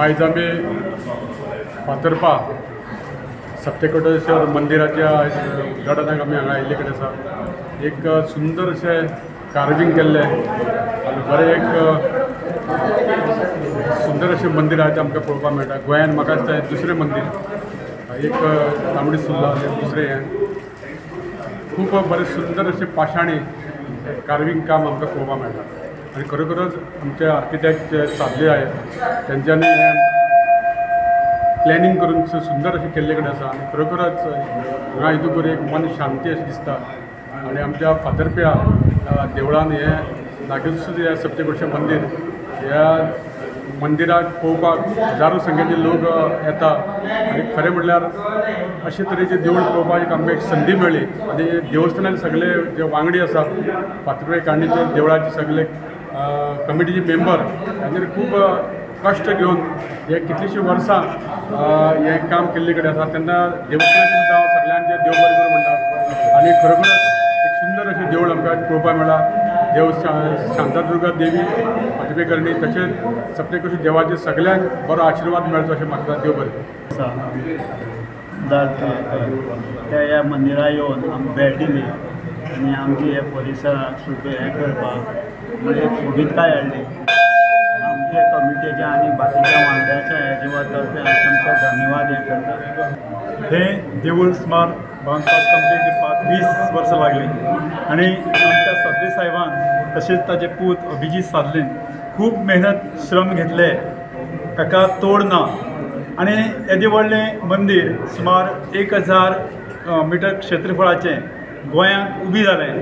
आयज आमी फातर्पा सप्तकोटेश्वर मंदिराच्या उद्घाटनाक आमी हांगा आयिल्ले कडेन आसा. एक सुंदर अशें कार्विंग केल्लें आनी बरें एक सुंदर अशें मंदीर आयज आमकां पळोवपाक मेळटा. गोंयांत म्हाका दिसता दुसरें मंदीर एक तांबडी सुर्ला दुसरें हें खूब बरें सुंदर अशें पाशाणी कार्विंग काम आमकां पळोवपाक मेळटा. आनी खरोखरच आमचे आर्किटेक्ट जे सादले आहेत तेंच्यांनी प्लॅनिंग करून सुंदर अशें केल्ले कडेन आसा. आनी खरोखरच हांगा येतकूच एक मन शांती अशें दिसता. आनी आमच्या फातर्प्या देवळान हें लागींच हें सप्तकोटेश्वर मंदीर ह्या मंदिराक पळोवपाक हजारो संख्येचे लोक येता. आनी खरें म्हणल्यार अशे तरेचें देवूळ पळोवपाक एक आमकां एक संदी मेळ्ळी. आनी देवस्थानाचे सगळे जे वांगडी आसा फातर्पे काणीचे देवळाचे सगळे कमिटीचे मेंबर तांच्यानी खूब कश्ट घेवन हे कितलींशीं वर्सां हें काम केल्ले कडेन आसा. तेन्ना देवस्थानाचें सुद्दां हांव सगळ्यांचें देव बरें करूं म्हणटा. आनी खरोखरच एक सुंदर अशें देवूळ आमकां पळोवपाक मेळ्ळां. देव शांतादुर्गा देवी फातर्पेकरणी तशेंच सप्तकोटेश्वर देवाचे सगळ्यांक बरो आशिर्वाद मेळचो अशें म्हाका देव बरें त्या ह्या मंदिरा येवन आमी भेट दिली आनी आमची हे परिसराक सुद्दां हें करपाक म्हणजे एक सोबीतकाय हाडली. आमचे कमिटीच्या आनी बाकीच्या वांगड्याच्या ह्या जिवा तर्फे हांव तांकां धन्यवाद हें करता. हें देवूळ सुमार बांदपाक कंप्लीट करपाक 20 वर्सां लागलीं आनी आमच्या सादले साहेबान तशेंच ताजे पूत अभिजीत सादलेन खूब मेहनत श्रम घेतले, ताका तोड ना. आनी येदें व्हडलें मंदीर सुमार 1000 मिटर क्षेत्रफळाचें गोंयांत उबी जालें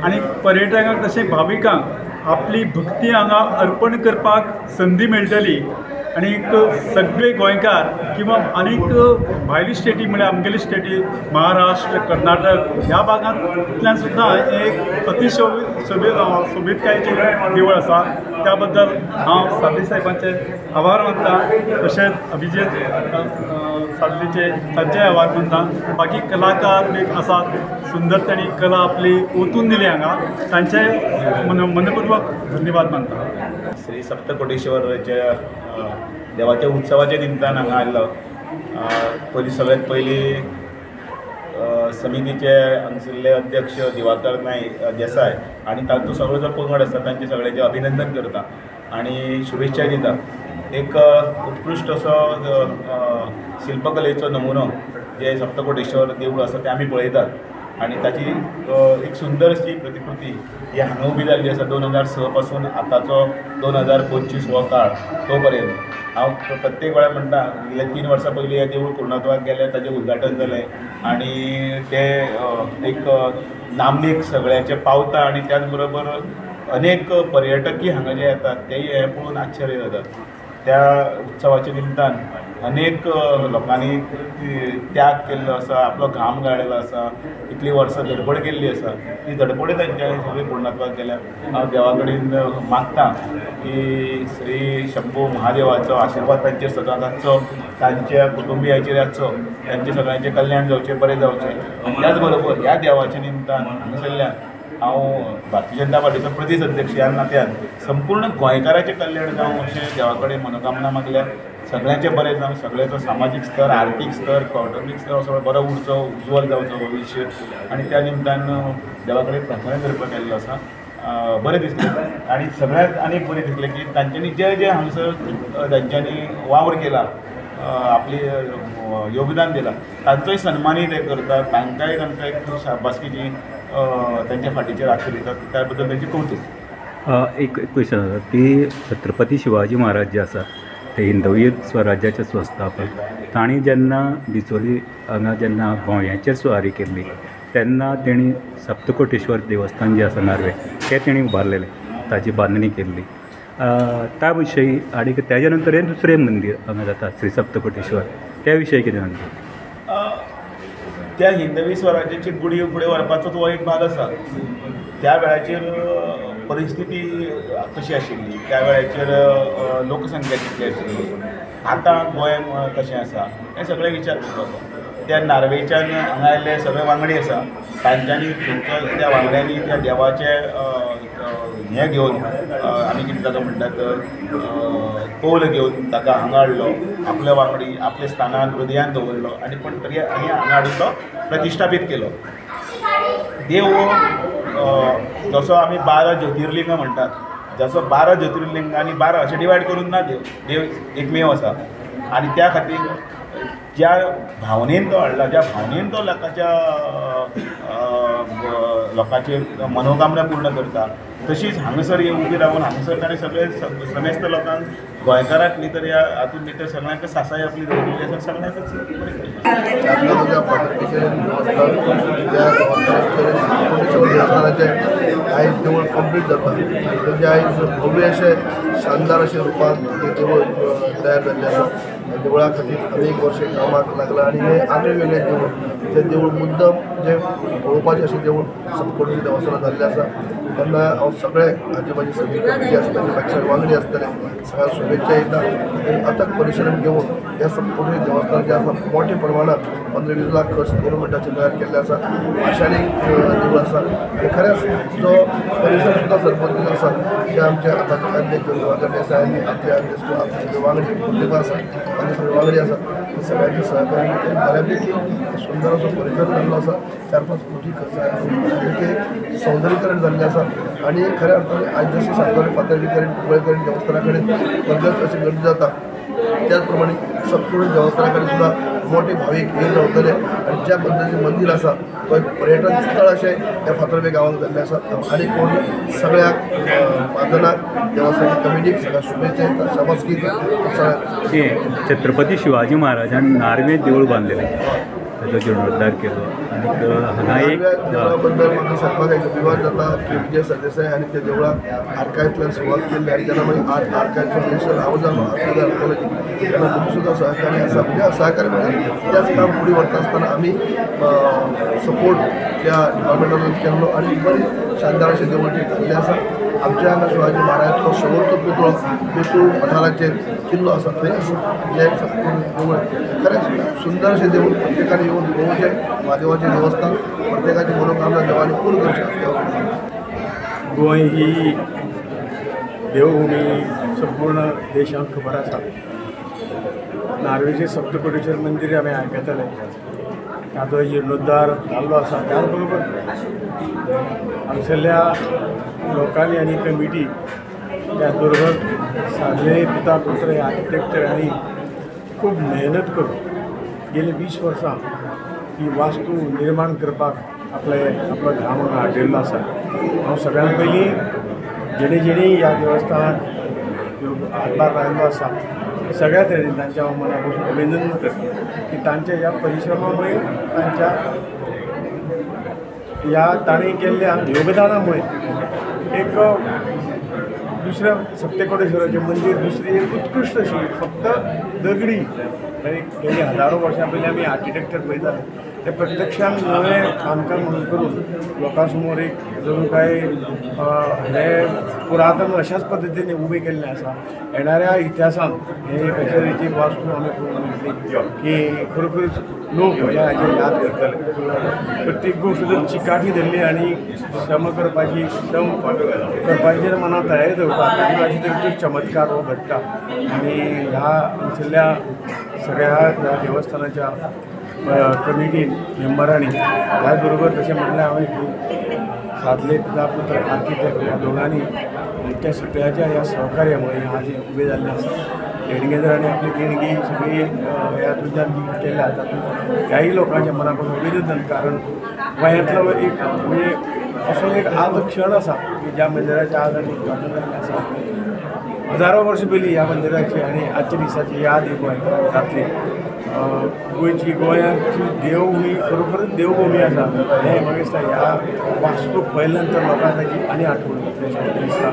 आनी पर्यटकांक तशें भाविकांक आपली भक्ती हांगा अर्पण करपाक संदी मेळटली. आनीक सगळे गोंयकार किंवा आनीक भायली स्टेटी म्हळ्यार आमगेली स्टेटी महाराष्ट्र, कर्नाटक ह्या भागांतल्यान सुद्दां एक अतिशोभितकायेचें देवूळ आसा. त्या बद्दल हांव सादली साहेबांचे आभार मानता, तशेंच अभिजीत सादलीचे तांचेय आभार मानता. बाकी कलाकार बी आसात, सुंदर तांणी कला आपली ओतून दिली हांगा, तांचे मनपूर्वक धन्यवाद मानता. श्री सप्तकोटेश्वराच्या देवाच्या उत्सवाच्या निमतान हांगा आयलो. पयलीं सगळ्यात पयलीं समितीचे हांगसरले अध्यक्ष दिवाकर नायक देसाय आनी तांचो सगळो जो पंगड आसा तांचे सगळ्यांचें अभिनंदन करता आनी शुभेच्छा दिता. एक उत्कृश्ट असो शिल्पकलेचो नमुनो जे सप्तकोटेश्वर देवूळ आसा तें आमी पळयतात आनी ताची एक सुंदर अशी प्रतिकृती ही हांगा उबी जाल्ली आसा. 2006 पासून आतांचो 2025 हो काळ तो पर्यंत हांव प्रत्येक वेळार म्हणटा गेल्या 3 वर्सां पयलीं हें देवूळ पूर्णत्वाक गेलें, ताजें उद्घाटन जालें आनी तें एक नामनेक सगळ्यांचें पावता आनी त्याच बरोबर अनेक पर्यटकय हांगा जे येतात तेय हें पळोवन आश्चर्य जातात. त्या उत्सवाच्या निमतान अनेक लोकांनी त्याग केल्लो आसा, आपलो घाम गाळिल्लो आसा, इतलीं वर्सां धडपड केल्ली आसा, ती धडपडूय तांच्यांनी सगळी पूर्णत्वाक गेल्या. हांव देवा कडेन मागता की श्री शंभू महादेवाचो आशिर्वाद तांचेर सदांच आसचो, तांच्या कुटुंबियांचेर आसचो, तांचें सगळ्यांचें कल्याण जावचें, बरें जावचें. आनी त्याच बरोबर ह्या देवाच्या निमतान हांगासरल्यान हांव भारतीय जनता पार्टीचो प्रदेश अध्यक्ष ह्या नात्यान संपूर्ण गोंयकाराचें कल्याण जावं अशें देवा कडेन मनोकामना मागल्या. सगळ्यांचें बरें जावं, सगळ्यांचो सामाजीक स्तर, आर्थीक स्तर, कौटुंबीक स्तर सगळो बरो उरचो, उज्ज्वल जावचो भविश्य. आनी त्या निमतान देवा कडेन प्रार्थना करपाक गेल्लो आसा. बरें दिसलें आनी सगळ्यांत आनी बरें दिसलें की तांच्यांनी जे जे हांगसर तांच्यांनी वावर केला, आपली योगदान दिलां, तांचोय सन्मानय ते करतात, तांकांय तांकां एक शाबासकीची तांच्या फाटीचेर हात फिरयतात, त्या बद्दल तांचें कौतूक. एक क्वेश्चन आसा की छत्रपती शिवाजी महाराज जे आसा ते हिंदवी स्वराज्याचे संस्थापक, तांणी जेन्ना बिचोली हांगा जेन्ना गोंयाचेर सुवारी केल्ली तेन्ना तेणी सप्तकोटेश्वर देवस्थान जें आसा नार्वे तें तेणी उबारलेलें, ताची बांदणी केल्ली. त्या विशयी आनी तेज्या नंतर हें दुसरें मंदीर हांगा जाता श्री सप्तकोटेश्वर, त्या विशयी कितें सांगता? त्या हिंदवी स्वराज्याची गुडी फुडें व्हरपाचो तो एक भाग आसा. त्या वेळाचेर परिस्थिती कशी आशिल्ली, त्या वेळाचेर लोकसंख्या कितली आशिल्ली, आतां गोंय कशें आसा, हें सगळें विचार करपाचो. त्या नार्वेच्यान हांगा आयिल्ले सगळे वांगडी आसा तांच्यांनी थंयचो त्या वांगड्यांनी त्या देवाचें हें घेवन आमी कितें ताका म्हणटात कौल घेवन ताका हांगा हाडलो, आपल्या वांगडी आपल्या स्थानान हृदयान दवरलो आनी पण तरी आनी हांगा हाडून तो प्रतिश्ठापीत केलो. देव जसो आमी 12 ज्योतिर्लिंगां म्हणटात, जसो 12 ज्योतिर्लिंग आनी 12 अशें डिवायड करून ना, देव देव एकमेव आसा आनी त्या खातीर ज्या भावनेन तो हाडला, ज्या भावनेन तो लोकांच्या लोकांचे मनोकामना पूर्ण करता, तशीच हांगासर हे उबी रावन हांगासर ताणें सगळे समेस्त लोकांक गोंयकाराक न्ही तर ह्या हातूंत भितर सगळ्यांक सासाय आपली दवरिल्ली आसा, सगळ्यांकच बरें देवस्थानाचें आयज देवूळ कंप्लीट जाता. तेजें आयज भव्य अशें शानदार अशें रुपान तें देवूळ तयार जाल्लें आसा. देवळा खातीर अनेक वर्सां कामाक लागलां आनी हें आगळें वेगळें देवूळ, तें देवूळ मुद्दम जें पळोवपाचें अशें देवूळ सप्तकोटेश्वर देवस्थानांत जाल्लें आसा. तेन्ना हांव सगळे हाजे म्हाजी सगळी कमिटी आसतली, बाकी सगळे वांगडी आसतले, सगळ्यांक शुभेच्छा दिता. आनी अथक परिश्रम घेवन ह्या सप्तकोटेश्वर देवस्थान जें आसा मोठ्या प्रमाणांत 15-20 लाख खर्च गव्हर्मेंटाचेर तयार केल्लें आसा. भाशांनी देवूळ आसा आनी खरेंच जो परिसर सुद्दां सरपंच आसा जे आमचे आतांचे अध्यक्ष दिवाकर देसाय आनी आपले अध्यक्ष आपले सगळे वांगडी प्रतिभा आसा आनी सगळे वांगडी आसा, सगळ्यांचे सहकार्य बऱ्या पैकी सुंदर असो परिसर जाल्लो आसा. 4-5 कोटी खर्च बऱ्यापैकी सौंदर्यीकरण जाल्लें आसा. आनी खऱ्या अर्थान आयज जशें सातोरे फातर्पे कडेन कुंकळे कडेन देवस्थाना कडेन वर्गच अशी गर्दी जाता, त्याच प्रमाणे सप्तकोटेश्वर देवस्थाना कडेन सुद्दां मोठे भावीक येवन रावतले आनी ज्या पद्दतीन मंदीर आसा तो एक पर्यटन स्थळ अशें ह्या फातर्पे गांवांत जाल्लें आसा. आनी कोण सगळ्याक म्हाजनाक देवस्थान कमिटीक सगळ्या शुभेच्छा दिता, शाबासकी दिता. छत्रपती शिवाजी महाराजान नार्वे देवूळ बांदलेलें, ताचो जिर्णोद्धार केलो आनी हांगा एक देवळा बद्दल म्हाका सांगपाक एक अभिमान जाता की विजय सरदेसाय आनी त्या देवळाक आर्कायव्हतल्यान सुरवात केल्ली आनी जेन्ना मागीर आर्ट आर्कायव्हचो मिनिस्टर हांव जालो आर्किओलॉजी, तेन्ना तुमी सुद्दां सहकार्य आसा. म्हणजे सहकार्य म्हणजे त्याच काम फुडें व्हरता आसतना आमी सपोर्ट त्या डिपार्टमेंटान केल्लो आनी बरी शानदार अशें देवूळ जाल्लें आसा. आमच्या हांगा शिवाजी महाराजाचो शेवटचो पुतळो पेटूल पठाराचेर किल्लो आसा थंय आसा. हें देवूळ खरेंच सुंदर अशें देवूळ प्रत्येकान येवन पळोवचें. म्हादेवाचें देवस्थान प्रत्येकाची मनोकामना देवानी पूर्ण करची. गोंय ही देवभूमी संपूर्ण देशांत खबर आसा. नार्वेचें सप्तकोटेश्वर मंदीर आमी आयकताले, ताचो जिर्णोद्धार जाल्लो आसा. त्याच बरोबर हांगसरल्या लोकांनी आनी कमिटी, त्याच बरोबर सादले पिता पुत्र हे आर्किटेक्चर हांणी खूब मेहनत करून गेली 20 वर्सां ही वास्तू निर्माण करपाक आपले आपलो घाम हाडिल्लो आसा. हांव सगळ्यांत पयलीं जेणे जेणे ह्या देवस्थानाक हातभार लायिल्लो आसा सगळ्या तरेन तांच्या हांव मना पसून अभिनंदन करता की तांच्या ह्या परिश्रमा मुळे, तांच्या ह्या तांणी केल्ल्या योगदाना मुळे एक दुसऱ्या सप्तकोटेश्वराचें मंदीर दुसरी एक उत्कृश्ट अशी फक्त दगडी गेली हजारो वर्सां पयलीं आमी आर्किटेक्चर पळयताले ते प्रत्यक्षान नवें बांदकाम म्हणून करून लोकां समोर एक जणू काय हे पुरातन अशाच पद्दतीन उबें केल्लें आसा. येणाऱ्या इतिहासांत हे एक अशे तरेची वास्तू आमी पळोवंक मेळटली की खरोखरच लोक ह्या हाजेर याद करतले. प्रत्येक गोश्ट जर चिकाटी धरली आनी श्रम करपाची जर मनात तयारी दवरता तेन्ना अशे तरेचो चमत्कार हो घडटा. आनी ह्या हांगसरल्या सगळ्या ह्या देवस्थानाच्या कमिटीन मेंबरांनी, त्याच बरोबर तशें म्हणल्यार हांवें की सादले पिता पुत्र आर्किटेक्ट ह्या दोगांनी त्या सगळ्याच्या ह्या सहकार्यामुळे आज उबें जाल्लें आसा. देणगेदारांनी आपली देणगी सगळी ह्या तुज्यान जी केल्या तातूंत ह्याय लोकांच्या मना पसून अभिनंदन. कारण गोंयांतलो एक म्हणजे असो एक आज क्षण आसा की ज्या मंदिराचें आज आमी उद्घाटन जाल्लें आसा. हजारो वर्सां पयलीं ह्या मंदिराची आनी आजच्या दिसाची याद ही गोंयकारांक जातली. गोंयची गोंयाची देवभूमी खरोखरच देवभूमी आसा हें म्हाका दिसता ह्या वास्तूक पळयल्या नंतर लोकांक ताची आनी आठवण जातली अशें म्हाका दिसता.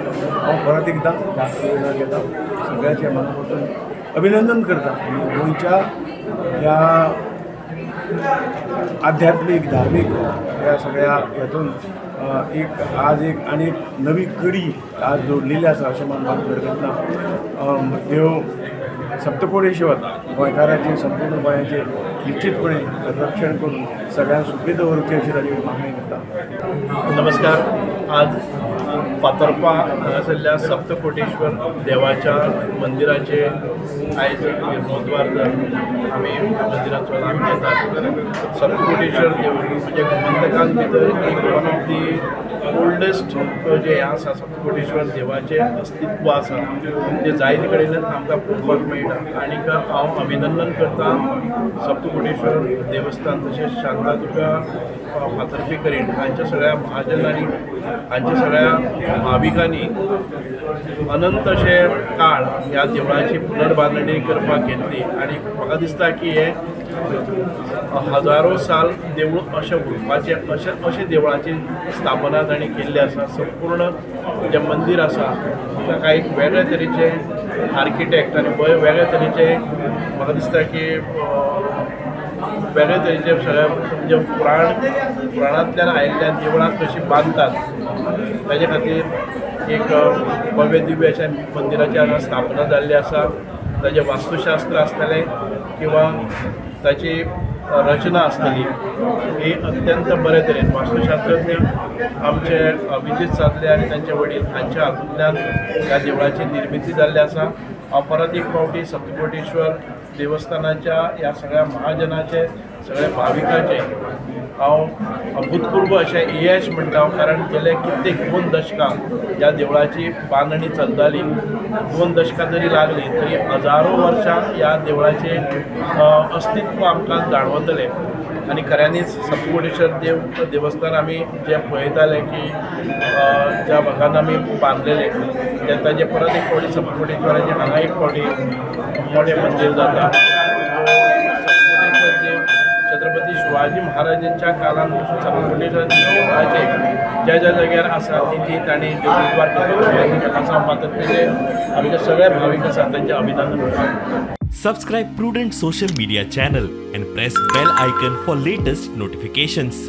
हांव परत एकदां ह्या घेता सगळ्यांचे मना पसून अभिनंदन करता आनी गोंयच्या ह्या आध्यात्मीक धार्मीक ह्या सगळ्या हेतून एक आज एक आनी एक नवी कडी आज जोडलेली आसा अशें मानपाक हरकत ना. देव सप्तकोटेश्वर गोंयकारांचे संपूर्ण गोंयाचे निश्चितपणे रक्षण करून सगळ्यांक सुखी दवरचे अशी ताजी मागणी करता. नमस्कार. आज फातर्पा हांगासरल्या सप्तकोटेश्वर देवाच्या मंदिराचे आयज जीर्णोद्वार आमी मंदिराचो लाभ घेतात. सप्तकोटेश्वर देव म्हणजे गोमंतकान भितर एक वन ऑफ the oldest जें हें आसा, सप्तकोटेश्वर देवाचें अस्तित्व आसा, तें जायते कडेन आमकां पळोवपाक मेळटा. आनीक हांव अभिनंदन करता सप्तकोटेश्वर देवस्थान तशेंच शांतादुर्गा फातर्पेकरीण हांच्या सगळ्या महाजनांनी, हांच्या सगळ्या भाविकांनी अनंत अशे काळ ह्या देवळाची पुनर्बांदणी करपाक घेतली. आनी म्हाका दिसता की हे हजारो साल देवूळ अशें उरपाचें, अशें अशें देवळाची स्थापना तांणी केल्ली आसा. संपूर्ण जें मंदीर आसा ताका एक वेगळे तरेचे आर्किटेक्ट आनी वेगळे तरेचे म्हाका दिसता की वेगळे तरेचे सगळे म्हणजे पुराणांतल्यान आयिल्ल्या देवळां कशीं बांदतात ताजे खातीर एक भव्य दिव्य अशा मंदिराची हांगा स्थापना जाल्ली आसा. ताजें वास्तुशास्त्र आसतलें किंवा ताची रचना आसतली ही अत्यंत बरे तरेन वास्तुशास्त्रज्ञ आमचे अभिजीत सादले आनी तांचे वडील हांच्या हातूंतल्यान ह्या देवळाची निर्मिती जाल्ली आसा. हांव परत एक फावटी सप्तकोटेश्वर देवस्थानाच्या ह्या सगळ्या महाजनाचे, सगळ्या भाविकाचे हांव अभूतपूर्व अशें यश म्हणटा, कारण गेले कित्येक 2 दशकां ह्या देवळाची बांदणी चलताली. 2 दशकां जरी लागलीं तरी हजारो वर्सां ह्या देवळाचें अस्तित्व आमकां जाणवतलें. आनी खऱ्यांनीच सप्तकोटेश्वर देवस्थान आमी जें पळयताले की ज्या भागान आमी बांदलेलें ताजें परत एक फावटी सप्तकोटेश्वराचें हांगा एक फावटी मोठें मंदीर जाता. सप्तकोटेश्वर देव छत्रपती शिवाजी महाराजांच्या काळान पसून सप्तकोटेश्वर देवळाचे ज्या ज्या जाग्यार आसा ती तांणी देवोद्वार केल्लो आसा. फातर्पेचे आमचे सगळे भावीक आसा तांचें अभिनंदन करता. Subscribe Prudent Social Media channel and press bell icon for latest notifications.